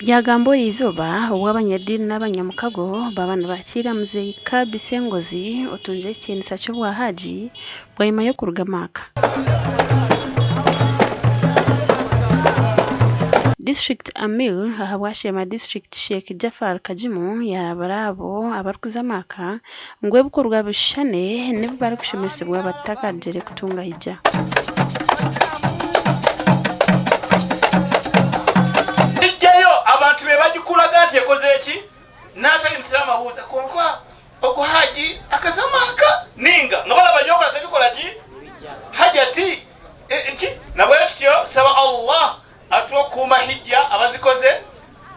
Byagambwa eriizooba obu abanyadiini n'abanyamukago baaba nibakiira Muzeeyi Kabi Ssengozi otungire ekitiinisa ky'obwa Haji bwanyima y'okuruga Maaka. District Amir ahabwa Sheema District Sheikh Jaffar Kagimu yaarabura abo abarikuza Maaka ngu ebikorwa bishushane n'ebi barikushomesibwa batakagyire kutunga hijja. Ijjayo abantu be bagikulaga nti ekoze ki? N'atali musiraamu abuuza kwonka ogu Haji akaza Maaka ninga nga balaba byokola tebikola ki? Hajati ki? Nabwekityo saba Allah Atuwe okukuuma Hijja abazikoze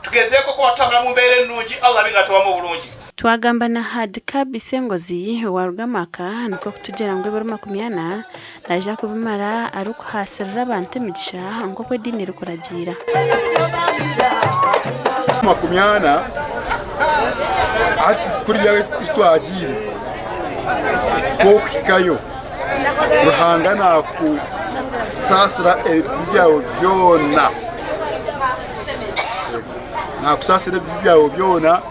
tugezeeko okuba tutambula mu mbeera ennungi Allah abe nga atuwamu obulungi. Twagamba na Hajj Kabi Ssengozi owaruga Maaka nikwo kutugira ngu ebiro 40 naija kubimara arikuhaasirira abantu emigisha nk'oku ediini erikuragiira. 40 hati kuriya ei twagiire kw'okuhikayo. Ruhanga naakusaasira ebibi byawe byona. Naakusaasira ebibi byawe byona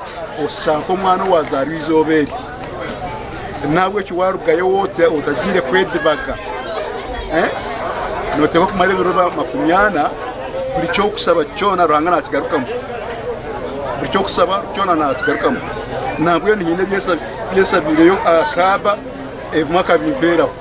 oshusha nk'omwana owaazaarwa eizooba eri. N'ahabw'ekyo waarugayo otagiire kwedibaga, nooteekwa kumara ebiro 40, buri ky'okushaba kyona Ruhanga naakigarukamu. Buri ky'okushaba kyona naakigarukamu. Nambwenu haine ebi nshabiireyo aha Kaaba. Ebimwe akabimpeeraho.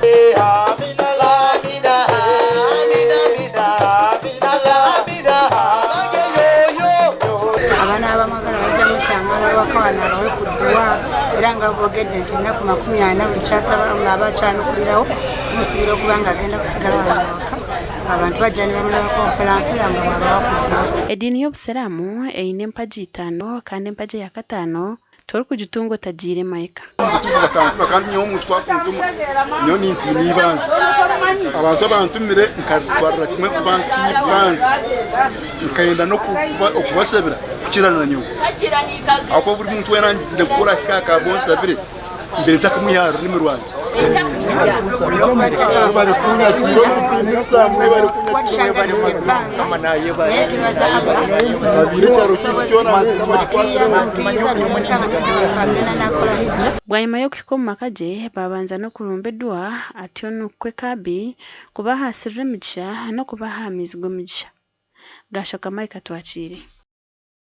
Abanaabamwagala bajja musanga nga waka wano abawe ku dduwa era nga bwogedde nti ennaku 40 buli kyasaba Allah aba akyanukulirawo tumusuubira okuba nga agenda kusigala wano awaka abantu bajja ne bamulabako mpolampola nga bw'abawa ku dduwa. Ediini y'Obusiraamu eine empagi itaano kandi empagi eya kataano Torikugitunga otagiire Maika. Omutuufu bakantuma kandi nyowe omuntu ku akuntuma nyowe nintiina eibanza. Abantu abantumire nkaritwarira kimwe kuba nk'eibanza nkayenda n'okubashabira kukira na nyowe. Ahabw'okuba buri muntu weena angizire ku orahika aha kaaba onshabire mbaire ntakamwiha aha rurimi rwangye. Bwanyima y'okuhika omu maka gye, baabanza n'okurumba edua atyo nikwo Kabi kubahaasirira emigisha n'okubaha amaizi g'omugisha. Gaashoka Mike Atwakiire.